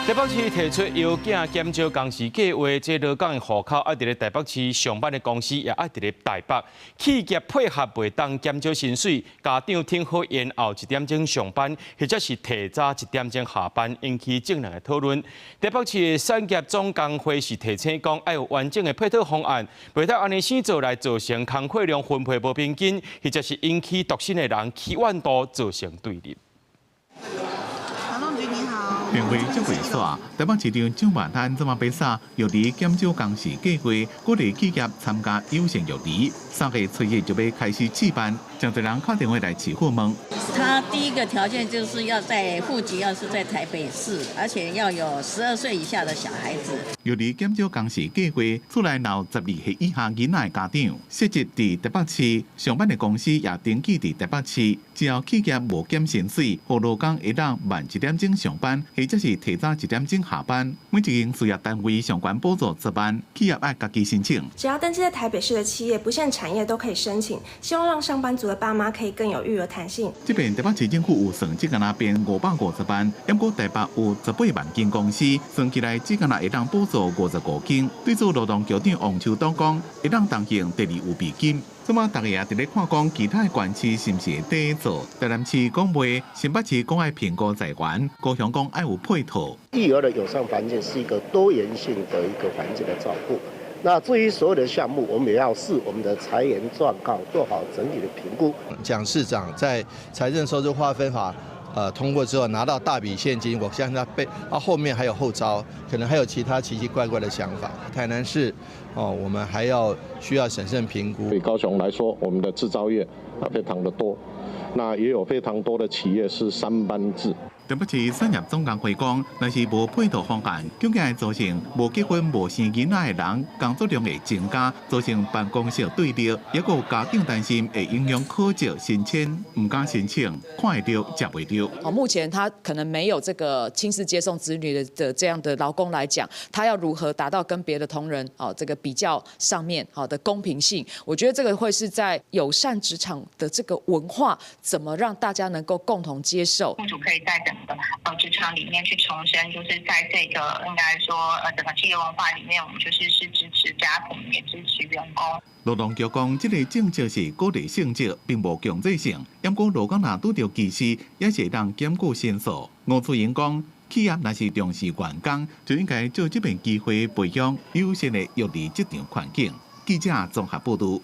台北市提出育囝減少工時計畫，這勞工的戶口愛佇咧台北市上班的公司也愛佇咧台北。企業配合袂當減少薪水，家長挺好延後一點鐘上班，或者是提早一點鐘下班，引起眾人的討論。台北市的產業總工會是提醒講，愛有完整的配套方案，袂當按呢生做來造成工課量分配無平均，或者是引起獨身的人期望度造成對立。電話接袂煞，台北市長蔣萬安這馬欲殺育兒減少工時計畫，鼓勵企業參加友善育兒。3月初一就欲開始試辦，誠濟人敲電話來市府問。他第一個條件就是要在戶籍要是在台北市，而且要有12歲以下的小孩子。育兒減少工時計畫，厝內有12歲以下囡仔的家長，設籍佇台北市上班的公司也登記佇台北市，只要企業無減薪水，予勞工會當慢一點鐘上班，或者是提早一點鐘下班。每一間事業單位上懸補助10萬，企業愛家己申請。只要登記在台北市的企業，不限產業都可以申請，希望讓上班族的爸媽可以更有育兒彈性。這邊台北市政府有算，這個那邊550萬，毋過台北有18萬間公司，算起來只敢若會當補助55間。對此，勞動局長王秋東講，會當動用第二預備金。這馬大家也佇咧看講，其他的縣市是毋是會綴做？台南市講袂，新北市講愛評估財源，高雄講愛有配套。育兒的友善環境是一個多元性的一個環境的照顧。那至於所有的項目，我們也要視我們的財源狀況，做好整體的評估。蔣市長在財政收支劃分法通過之後，拿到大筆現金，我相信他背他後面還有後招，可能還有其他奇奇怪怪的想法。台南市哦，我們還要需要審慎評估。對高雄來說，我們的製造業啊非常的多，那也有非常多的企業是三班制。台北市產業總工會講，若是無配套方案，恐驚會造成無結婚、無生囡仔的人工作量會增加，造成辦公室對立，抑閣有家長擔心會影響考績申請，毋敢申請，看會著食袂著。哦，目前他可能沒有這個親自接送子女的這樣的勞工來講，他要如何達到跟別的同仁哦這個比較上面好的公平性？我覺得這個會是在友善職場的這個文化，怎麼讓大家能夠共同接受？雇主可以在整個職場裡面去重申，就是在這個應該說整個企業文化裡面，我們就是是支持家庭，也支持員工。勞動局講，這個政策是鼓勵性質，並無強制性。毋過勞工若拄著歧視，也是會當檢舉申訴。吳翠英講，企業若是重視員工，就應該藉這遍機會培養友善的育兒職場環境。記者綜合報導。